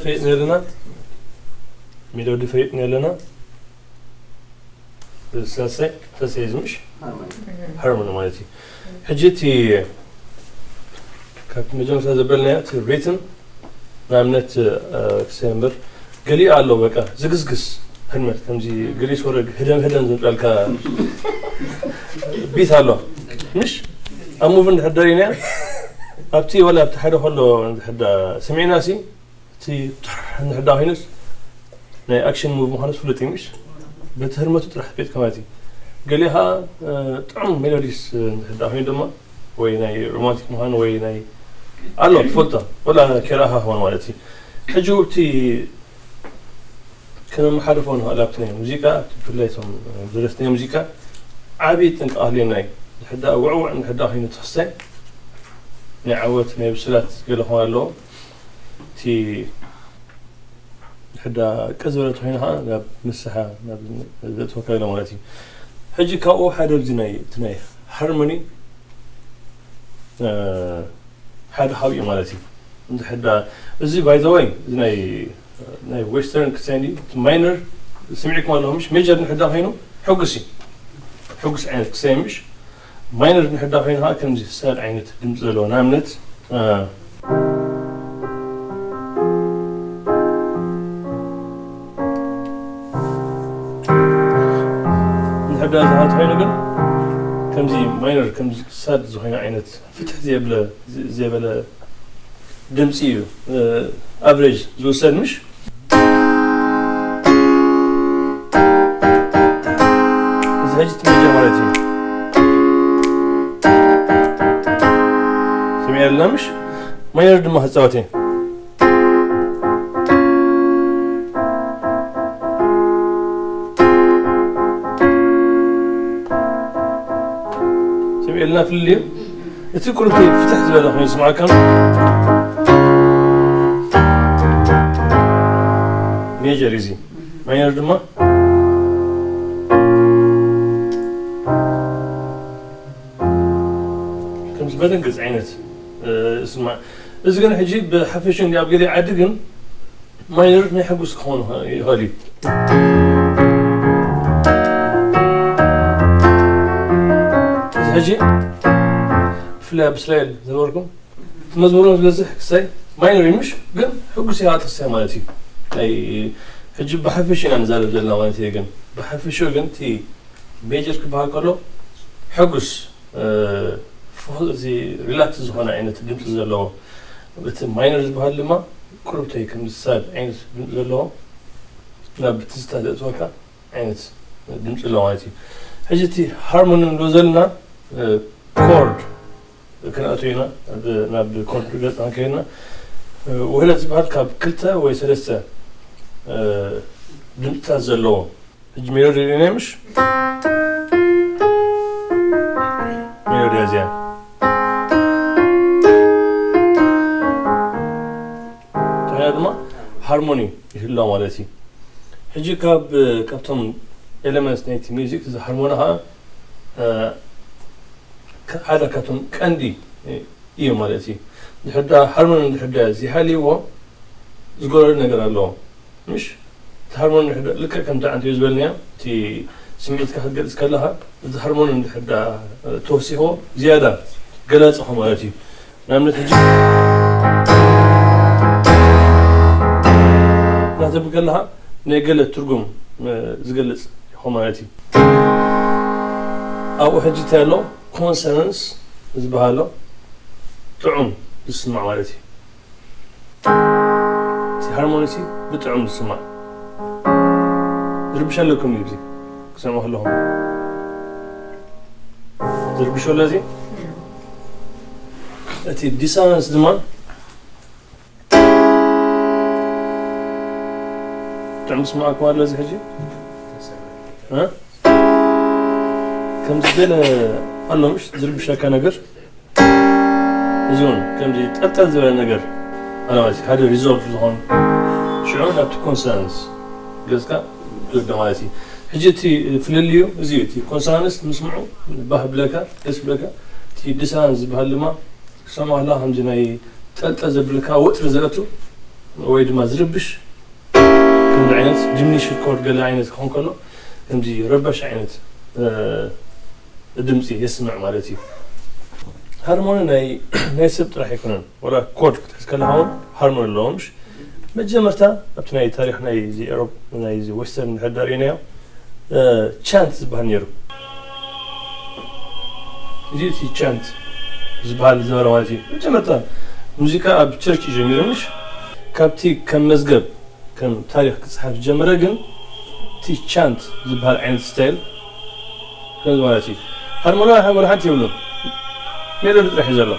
ፈሊጥና ኣለና፣ ሜሎዲ ፈሊጥና ኣለና። ሳልሳይ ሳልሳይ ዝምሽ ሃርሞኒ ማለት እዩ። ሕጂ እቲ ካብቲ መጀመርታ ዘበልናዮ እቲ ሪትም ንኣብነት ክሰምብር ገሊኡ ኣሎ በቃ ዝግዝግስ ህርመት ከምዚ ግሪስ ወረግ ህደን ህደን ዝምጠልካ ቢት ኣሎ ምሽ ኣብ ሙቭ እንድሕር ደሪና ኣብቲ ወላ ኣብቲ ሓደ ከሎ እንድሕር ስሚዕና ሲ እቲ እንድሕር ኮይኑስ ናይ ኣክሽን ሙቭ ምዃኑ ፍሉጥ እዩ ምሽ በቲ ህርመቱ ጥራሕ ፌጥካ ማለት እዩ። ገሊኡ ከዓ ጥዑም ሜሎዲስ እንድሕር ኮይኑ ድማ ወይ ናይ ሮማንቲክ ምዃኑ ወይ ናይ ኣሎ ትፈልጦ ወላ ኬራኻ ክኾን ማለት እዩ። ሕጂ እቲ ከነመሓልፎ ንኽእል ኣብቲ ናይ ሙዚቃ ኣብቲ ብፍላይ እቶም ደረስቲ ናይ ሙዚቃ ዓብዪ ጥንቃ ኣድልየና እዩ። እንድሕዳ ውዕውዕ እንድሕዳ ኮይኑ ትሕዝተ ናይ ዓወት ናይ ብስላት ገለ ክኾን ኣለዎ። እቲ እንድሕዳ ቅዝ ዝበለት ኮይና ከዓ ናብ ንስሓ ናብ ዘእትወካ ኢሎ ማለት እዩ። ሕጂ ካብኡ ሓደ ኣብዚ ናይ እቲ ናይ ሃርሞኒ ሓደ ካብኡ ማለት እዩ። እንድሕዳ እዚ ባይ ዘ ወይ እዚ ናይ ናይ ዌስተርን ክሳይን እዩ። እቲ ማይነር ስሚዕኩም ኣለኹ ምሽ ሜጀር እንድሕዳ ኮይኑ ሕጉስ እዩ። ሕጉስ ዓይነት ክሳይን ምሽ ማይነር እንድሕዳ ኮይኑ ከዓ ከምዚ ሳድ ዓይነት ድምፂ ዘለዎ ንኣብነት እንድሕዳ ዝሃት ኮይኑ ግን ከምዚ ማይነር ከምዚ ሳድ ዝኾነ ዓይነት ፍትሕ ዘየብለ ዘየበለ ድምፂ እዩ ኣቨሬጅ ዝውሰድ ምሽ እዚ ሕጂ ትመጀ ማለት እዩ። ስሚዕ ኣለና ምሽ ማይነር ድማ ክፃወት እየ። ስምዒልና ፍልልዩ እቲ ቁርብቲ ፍትሕ ዝበለ ኮይኑ ይስምዓካ። ሜጀር እዚ ማይነር ድማ ከምዚ መደንገፅ ዓይነት ስማ እዚ ግን ሕጂ ብሓፈሽን ኣብ ገሊእ ዓዲ ግን ማይነር ናይ ሕጉስ ክኾኑ ይኽእል እዩ። እዚ ሕጂ ብፍላይ ኣብ እስራኤል ዝነበርኩም እቲ መዝሙሮም ዝበዝሕ ክሳይ ማይነር እዩ ምሽ ግን ሕጉስ እያ ተክሳይ ማለት እዩ። ናይ ሕጂ ብሓፈሽ ኢና ንዛረብ ዘለና ማለት እየ ግን ብሓፈሽ ግን እቲ ሜጀር ክበሃል ከሎ ሕጉስ ፍኹስ እዚ ሪላክስ ዝኾነ ዓይነት ድምፂ ዘለዎ እቲ ማይነር ዝበሃል ድማ ቁርብተይ ከምዚ ሳድ ዓይነት ድምፂ ዘለዎ ናብ ትዝታ ዘእትወካ ዓይነት ድምፂ ኣሎ ማለት እዩ። ሕጂ እቲ ሃርሞኒ ንብሎ ዘለና ኮርድ ክንኣቱ ኢና ናብ ኮርድ ገፅና ከይድና ውህደት ዝበሃል ካብ ክልተ ወይ ሰለስተ ድምፅታት ዘለዎ ሕጂ ሜሎዲ ርኢና ምሽ ሜሎዲ እዚኣ እንታይ ድማ ሃርሞኒ ይህልዋ ማለት እዩ። ሕጂ ካብ ካብቶም ኤለመንትስ ናይቲ ሚውዚክ እዚ ሃርሞኒ ከዓ ሓደ ካብቶም ቀንዲ እዩ ማለት እዩ። ድሕዳ ሃርሞኒ ድሕዳ ዘይሃልይዎ ዝጎረሉ ነገር ኣለዎ ምሽ እቲ ሃርሞኒ ድሕዳ ልክዕ ከምቲ ዓንተዮ ዝበልናዮ እቲ ስምዒትካ ክትገልፅ ከለካ እዚ ሃርሞኒ ድሕዳ ተወሲኽዎ ዝያዳ ገላፂ ኾ ማለት እዩ። ንኣብነት ሕጂ እናተብል ከለካ ናይ ገለ ትርጉም ዝገልፅ ይኾ ማለት እዩ። ኣብኡ ሕጂ እንታይ ኣሎ ኮንሰነንስ ዝበሃሎ ጥዑም ዝስማዕ ማለት እዩ። እቲ ሃርሞኒ ሲ ብጥዑም ዝስማዕ ዝርብሽ ኣለኩም እዩ እዚ ክሰምዑ ከለኹም ዝርብሽ ኣሎ እዚ እቲ ዲሳናንስ ድማ ጥዑም ዝስማዕኩም ኣሎ እዚ ሕጂ ከምዚ ገለ ኣሎ ምሽ ዝርብሸካ ነገር እዚ እውን ከምዚ ጠጠል ዝበለ ነገር ኣለ ማለት እዩ ሓደ ሪዞልቭ ዝኾኑ ሽዑ ናብቲ ኮንሰንስ ገፅካ ትወደ ማለት እዩ። ሕጂ እቲ ፍልልዩ እዚ እዩ እቲ ኮንሰንስ ምስምዑ ባህ ብለካ ደስ ብለካ እቲ ዲሳንስ ዝበሃል ድማ ክሰምዖ ከለካ ከምዚ ናይ ጠልጠል ዘብልካ ወጥሪ ዘእቱ ወይ ድማ ዝርብሽ ከምዚ ዓይነት ዲሚኒሽድ ኮርድ ገለ ዓይነት ክኾን ከሎ ከምዚ ረባሽ ዓይነት ድምፂ የስምዕ ማለት እዩ። ሃርሞኒ ናይ ሰብ ጥራሕ ኣይኮነን። ወላ ኮርድ ክትሕዝ ከለካ እውን ሃርሞኒ ኣለዎ። ምሽ መጀመርታ ኣብቲ ናይ ታሪክ ናይዚ ኤሮፕ ናይዚ ዌስተርን እንድሕር ዳርኢናዮ ቻንት ዝበሃል ነይሩ። እዚ እቲ ቻንት ዝበሃል ዝነበረ ማለት እዩ። መጀመርታ ሙዚቃ ኣብ ቸርች እዩ ጀሚሩ። ምሽ ካብቲ ከም መዝገብ ከም ታሪክ ክፅሓፍ ዝጀመረ ግን እቲ ቻንት ዝበሃል ዓይነት ስታይል ከምዚ ማለት እዩ። ሃርሞኒ ወላ ሓንቲ የብሉን። ሜሎዲ ጥራሕ እዩ ዘሎ።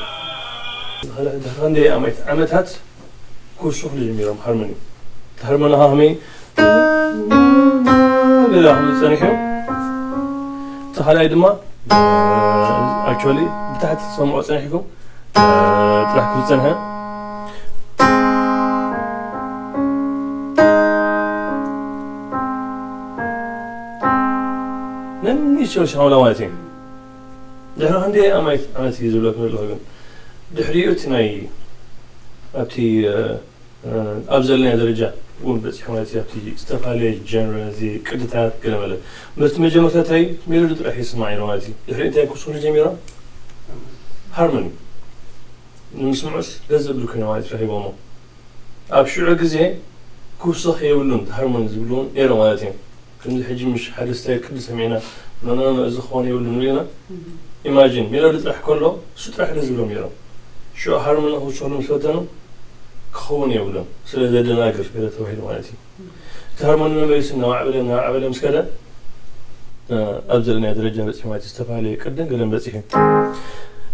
ድሕሪ ክንደይ ዓመት ዓመታት ክውስኹ ጀሚሮም ሃርሞኒ። እቲ ሃርሞኒ ከመይ ገዛ ክብል ፀኒሑ። እቲ ካልኣይ ድማ ኣክቹዋሊ ብታሕቲ ትሰምዖ ፀኒሕኩም ጥራሕ ክብል ፀንሐ። ነኒ ሸውሻውላ ማለት እዩ። ድሕሪ ክንደይ ኣማይት ዓመት እዩ ዝብለኩም ዘለኹ ግን ድሕሪኡ እቲ ናይ ኣብቲ ኣብ ዘለናዮ ደረጃ እውን በፂሑ ማለት እዩ። ኣብቲ ዝተፈላለየ ጀነረ እዚ ቅድታት ገለመለ ምርቲ መጀመርታ እንታይ ሜሎዲ ጥራሕ ይስማዕ ኢሎ ማለት እዩ። ድሕሪ እንታይ ክስሩ ጀሚሮም ሃርሞኒ ንምስምዑስ ደስ ዘብል ኮይነ ማለት ረኪቦሞ። ኣብ ሽዑ ግዜ ክውሰኽ የብሉን ሃርሞኒ ዝብልውን ነይሮ ማለት እዮም። ከምዚ ሕጂ ምሽ ሓደ ስታይል ቅዲ ሰሚዕና ኖኖኖ እዚ ክኸውን የብሉን ኢልና ኢማጂን ሜሎዲ ጥራሕ ከሎ እሱ ጥራሕ ደ ዝብሎም ነይሮም። ሽዑ ሃርሞኒ ክውሰኽሉ ምስ ፈተኑ ክኸውን የብሉን ስለ ዘደናግር ገለ ተባሂሉ ማለት እዩ። እቲ ሃርሞኒ መመሊሱ እናማዕበለ እናማዕበለ ምስ ከደ ኣብ ዘለናዮ ደረጃ በፂሑ ማለት ዝተፈላለዩ ቅድን ገለን በፂሑ።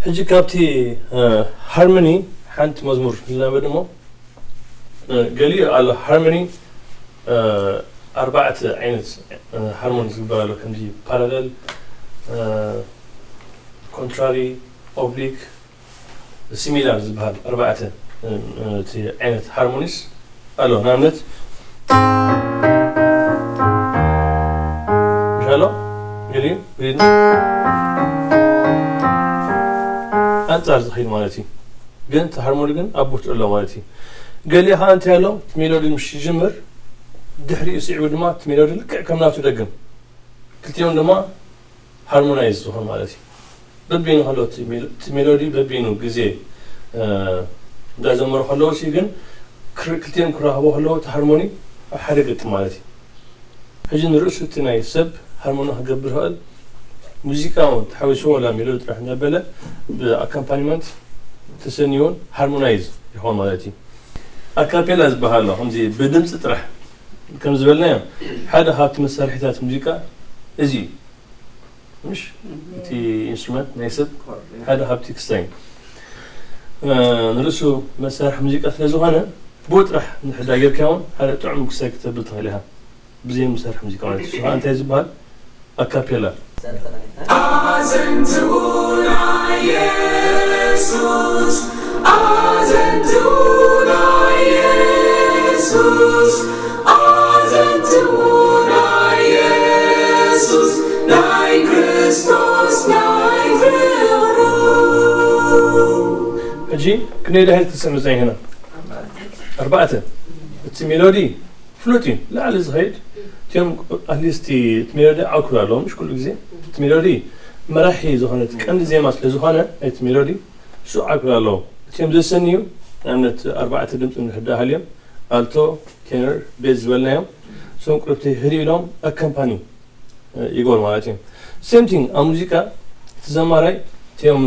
ሕጂ ካብቲ ሃርሞኒ ሓንቲ መዝሙር ንላበድ እሞ ገሊኡ ኣሎ ሃርሞኒ ኣርባዕተ ዓይነት ሃርሞኒ ዝግበር ኣሎ ከምዚ ፓራለል፣ ኮንትራሪ፣ ኦብሊክ፣ ሲሚላር ዝበሃል ኣርባዕተ እቲ ዓይነት ሃርሞኒስ ኣሎ። ንኣብነት ምሻሎ ገሊኡ ኣንጻር ዝኸይድ ማለት እዩ። ግን እቲ ሃርሞኒ ግን ኣብ ቦትኡ ኣሎ ማለት እዩ። ገሊኡ ከዓ እንታይ ኣሎ እቲ ሜሎዲ ምስ ይጅምር ድሕሪኡ ስዒቡ ድማ እቲ ሜሎዲ ልክዕ ከም ናቱ ይደግም። ክልቲኦም ድማ ሃርሞናይዝ ዝኾን ማለት እዩ። በቢኑ ከሎ እቲ ሜሎዲ በቢኑ ግዜ እንዳዘመሩ ከለዉ ሲ ግን ክልቲኦም ክራኸቡ ከለዉ እቲ ሃርሞኒ ኣብ ሓደ ገጥም ማለት እዩ። ሕጂ ንርእሱ እቲ ናይ ሰብ ሃርሞኒ ክገብር ይኽእል ሙዚቃ እውን ተሓዊስዎ ወላ ሜሎዲ ጥራሕ እንዳበለ ብኣካምፓኒመንት ተሰንዩን ሃርሞናይዝ ይኸውን ማለት እዩ። ኣካፔላ ዝበሃል ኣሎ ከምዚ ብድምፂ ጥራሕ ከም ዝበልናዮ ሓደ ካብቲ መሳርሒታት ሙዚቃ እዚ እዩ። ምሽ እቲ ኢንስትሩመንት ናይ ሰብ ሓደ ካብቲ ክስታይ ንርእሱ መሳርሒ ሙዚቃ ስለ ዝኾነ ብኡ ጥራሕ ንሕዳ ጌርካ እውን ሓደ ጥዑም ክስታይ ክተብል ትኽእል ኢኻ። ብዘይ መሳርሒ ሙዚቃ ማለት እዩ። እንታይ ዝበሃል ኣካፔላ ኣዘንትውና ኢየሱስ ኣዘንትውና ኢየሱስ ኣዘንትውና ኢየሱስ ናይ ክርስቶስ ናይ ፍቕሩ ሕጂ ክንደይ ዳሂት ክስዕም ዘይ ህና ኣርባዕተ እቲ ሜሎዲ ፍሉጥ እዩ ላዕሊ ዝኸይድ እቲኦም ኣትሊስት እቲ ሜሎዲ ዓውክብ ኣለዎ ምሽ ኩሉ ግዜ እቲ ሜሎዲ መራሒ ዝኾነ ቀንዲ ዜማ ስለ ዝኾነ ናይቲ ሜሎዲ እሱ ዓውክብ ኣለዎ እቲኦም ዘሰንዩ ንኣብነት ኣርባዕተ ድምፂ ንሕዳ ሃልዮም ኣልቶ ቴነር ቤዝ ዝበልናዮም እሶም ቁልፍቲ ህዲ ኢሎም ኣካምፓኒ ይገብሩ ማለት እዩ። ሴም ቲንግ ኣብ ሙዚቃ እቲ ዘማራይ እቲኦም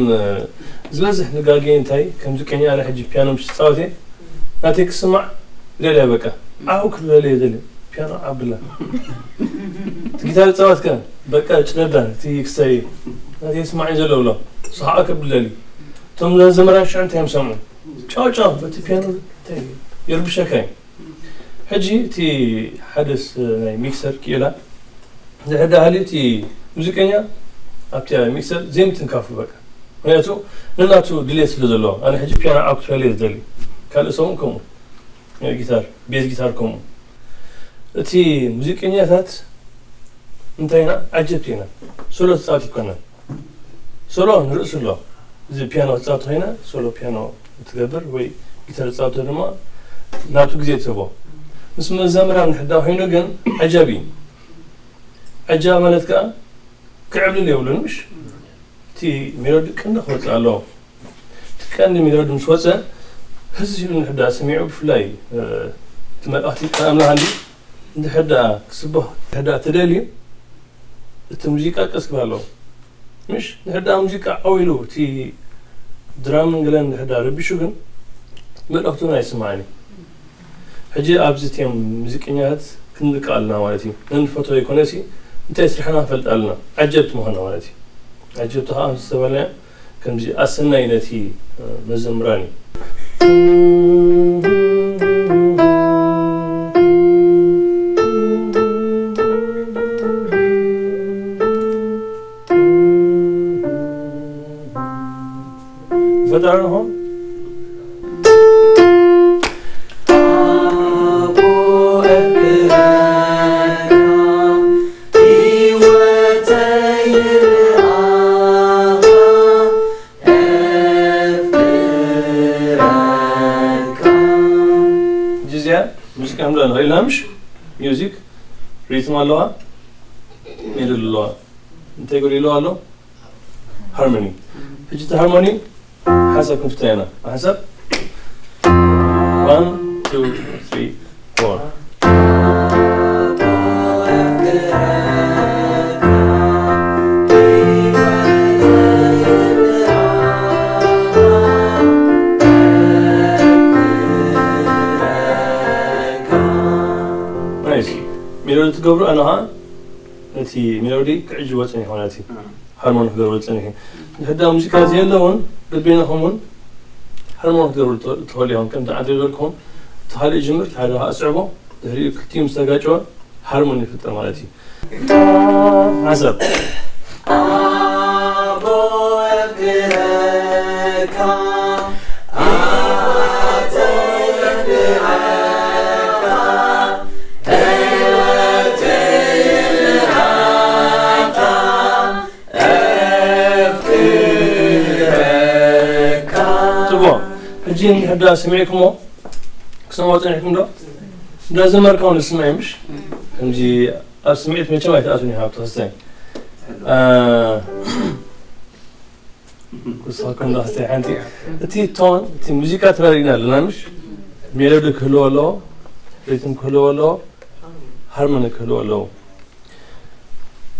ዝበዝሕ ንጋጌ እንታይ ከም ሙዚቀኛ ኣነ ሕጂ ፒያኖ ምስ ፃወት እየ ናተይ ክስማዕ ይደልያ በቃ ዓው ክብለለ እየ ደልየ ፒያኖ ዓብላ እቲ ጊታር ፃወት ከ በቃ ጭደዳ እቲ ክሳይ ናተይ ስማዕ እዩ ዘሎ ብሎ ሰሓ ከብለሊ እቶም ዘመራን ሽዑ እንታይ እዮም ሰምዑ ጫው ጫው በቲ ፒያኖ እንታይ ይርብሸካ እዩ ሕጂ እቲ ሓደስ ናይ ሚክሰር ክኢላ ድሕር ዳሃልዩ እቲ ሙዚቀኛ ኣብቲ ሚክሰር ዘይምትንካፉ በቃ ምክንያቱ ንናቱ ድሌት ስለ ዘለዎ ኣነ ሕጂ ፒያኖ ዓብ ክፈለየ ዝደሊ ካልእ ሰውን ከምኡ ጊታር ቤዝ ጊታር ከምኡ እቲ ሙዚቀኛታት እንታይ ኢና ዓጀብቲ ኢና ሶሎ ተፃወት ይኮነን ሶሎ ንርእሱ ኣሎ እዚ ፒያኖ ክፃወት ኮይና ሶሎ ፒያኖ ትገብር ወይ ጊታር ተፃወተ ድማ ናቱ ግዜ ትህቦ። ምስ መዘምራን ንሕዳ ኮይኑ ግን ዓጃብ እዩ። ዓጃብ ማለት ከኣ ክዕብልል የብሉን፣ ምሽ? እቲ ሜሎዲ ቀንዲ ክወጽእ ኣለዎ። እቲ ቀንዲ ሜሎዲ ምስ ወጸ፣ ህዝብ ኢሉ ንሕዳ ሰሚዑ፣ ብፍላይ፣ እ፣ እቲ መልእኽቲ ከኣምና ሃንዲ፣ እንድሕዳ ክስብህ፣ እንድሕዳ ትደልዩ፣ እቲ ሙዚቃ ቀስ ክብል ኣለዎ። ምሽ? እንድሕዳ ሙዚቃ ዓው ኢሉ፣ እቲ ድራምን ገለን እንድሕዳ ረቢሹ ግን፣ መልእኽቱ ኣይስማዕን እዩ። ሕጂ ኣብዚ እትዮም ሙዚቀኛታት ክንልቀቕ ኣለና ማለት እዩ። ነንፈቶ ይኮነሲ፣ እንታይ ስራሕና ንፈልጥ ኣለና። ዓጀብቲ ምዃንና ማለት እዩ። ዓጀብቲ ከዓ ዝተባልና ከምዚ ኣሰናይ ነቲ፣ እ፣ መዘምራን እዩ። ፈጣሪ ንኹን። ጅዝያ ሙዚቃ ንብላ ንኽእል ኢና፣ ምሽ? ሚውዚክ ሪትም ኣለዋ፣ ሜሎዲ ኣለዋ። እንታይ ጎዲልዋ ኣሎ? ሃርሞኒ። ሕጂ እቲ ሃርሞኒ ሓንሳብ ክንፍትና ኢና። ሓንሳብ። One, two, three, four. ናይስ። ሜሎዲ ትገብሩ፣ ኣነ ኸዓ ነቲ ሜሎዲ ክዕጅቦ ጸኒሑ ማለት እዩ። ሃርሞኒ ክገብሩ ጸኒሑ። ንሕዳ ሙዚቃ ዘየለ እውን በበይንኹም እውን ሃርሞኒ ክትገብሩ ትኸ-፣ ትኽእሉ ኢኹም። ከምቲ ዓዲ ዝበልኩም፣ እቲ ካልእ ይጅምር፣ እቲ ሓደ ከዓ ኣስዕቦ፣ ድሕሪኡ ክልቲኡ ምስ ተጋጨወ ሃርሞኒ ይፍጠር ማለት እዩ። ሓንሳብ። ኣቦ የፍቅረካ፣ ኣተይ የፍቅረካ፣ ጽቡቕ። ሕጂ እንድሕር ደኣ ሰሚዕኩሞ፣ ክሰምዖ ጸኒሕኩም ዶ? እንዳ ዘመርካ እውን ዝስማዕ እዩ፣ ምሽ? ከምዚ ኣብ ስምዒት መቸም ኣይትኣትውን ኢኻ፣ ኣብ ተኸስታይ። እ፣ ክስኻኩም ዶ ክስታይ ሓንቲ? እቲ ቶን፣ እቲ ሙዚቃ ተራዲእና ኣለና፣ ምሽ? ሜሎዲ ክህልዎ ኣለዎ፣ ሪትም ክህልዎ ኣለዎ፣ ሃርሞኒ ክህልዎ ኣለዎ።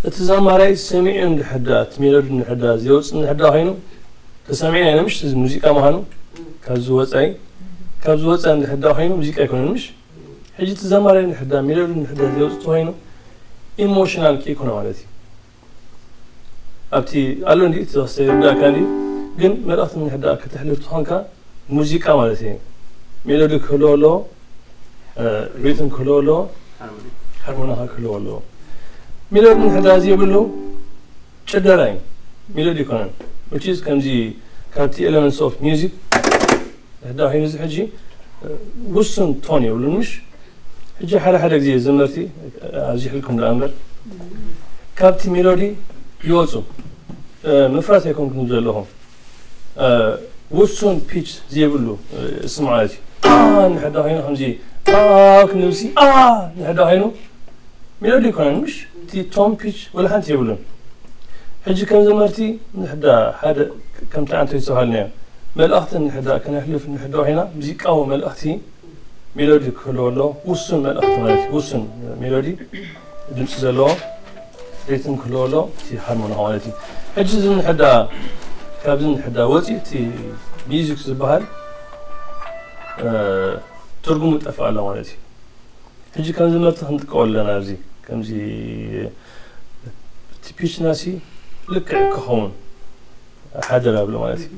እቲ ዘማራይ ሰሚዑ እንድሕር ደኣ፣ እቲ ሜሎዲ እንድሕር ደኣ ዘየውጽእ እንድሕር ደኣ ኮይኑ፣ ተሰሚዕና ኢና፣ ምሽ? እዚ ሙዚቃ ምዃኑ፣ ካብዚ ወጻኢ፣ ካብዚ ወጻኢ እንድሕር ደኣ ኮይኑ፣ ሙዚቃ ኣይኮነን፣ ምሽ? ሕጂ እቲ ዘማራይ እንድሕር ደኣ፣ ሜሎዲ እንድሕር ደኣ ዘየውጽእ ተኾይኑ፣ ኢሞሽናል ከይኮነ ማለት እዩ። ኣብቲ ኣሎ እንዲ፣ እቲ ክስታይ ይርዳእካ እንዲ፣ ግን መልእኽቲ እንድሕር ደኣ ከተሕልፍ ተኾንካ፣ ሙዚቃ ማለት እዩ። ሜሎዲ ክህልዎ ኣለዎ፣ እ፣ ሪትም ክህልዎ ኣለዎ፣ ሃርሞኒ። ሃርሞኒኻ ክህልዎ ኣለዎ። ሜሎዲ እንድሕር ደኣ ዘይብሉ ጭደራ እዩ። ሜሎዲ ኣይኮነን። Which is ከምዚ ካብቲ ኤለመንትስ ኦፍ ሚውዚክ እንድሕር ደኣ ኮይኑ እዚ ሕጂ፣ እ፣ ውሱን ቶን የብሉን፣ ምሽ? ሕጂ ሓደ ሓደ ግዜ ዘመርቲ፣ እ፣ ኣብዚሕልኩም ደኣ እምበር፣ ካብቲ ሜሎዲ ይወጹ። እ፣ ምፍራስ ኣይኮንኩን ዘለኹም። እ፣ ውሱን ፒች ዘይብሉ፣ እ፣ ስም ማለት እዩ። ኣ፣ እንድሕር ደኣ ኮይኑ ከምዚ፣ ኣ፣ ክንብሲ፣ ኣ፣ እንድሕር ደኣ ኮይኑ፣ ሜሎዲ ኣይኮነን፣ ምሽ? እቲ ቶን ፒች ወላ ሓንቲ የብሉን። ሕጂ ከም ዘመርቲ እንድሕር ደኣ ሓደ ከምቲ ዓንቶ ዝተባሃልናዮ መልእኽቲ እንድሕር ደኣ ከነሕልፍ እንድሕር ደኣ ኮይና፣ ሙዚቃዊ መልእኽቲ ሜሎዲ ክህልዎ ኣለዎ። ውሱን መልእኽቲ ማለት እዩ። ውሱን ሜሎዲ ድምፂ ዘለዎ ሪትም ክህልዎ ኣለዎ። እቲ ሃርሞኒ ማለት እዩ። ሕጂ እዚ እንድሕር ደኣ ካብዚ እንድሕር ደኣ ወፂኡ እቲ ሚውዚክ ዝበሃል፣ እ፣ ትርጉሙ ይጠፍእ ኣሎ ማለት እዩ። ሕጂ ከም ዘመርቲ ክንጥቀወሉ ኣለና። ኣብዚ ከምዚ እቲ ፒችናሲ ልክዕ ክኸውን ሓደራ ብሎ ማለት እዩ።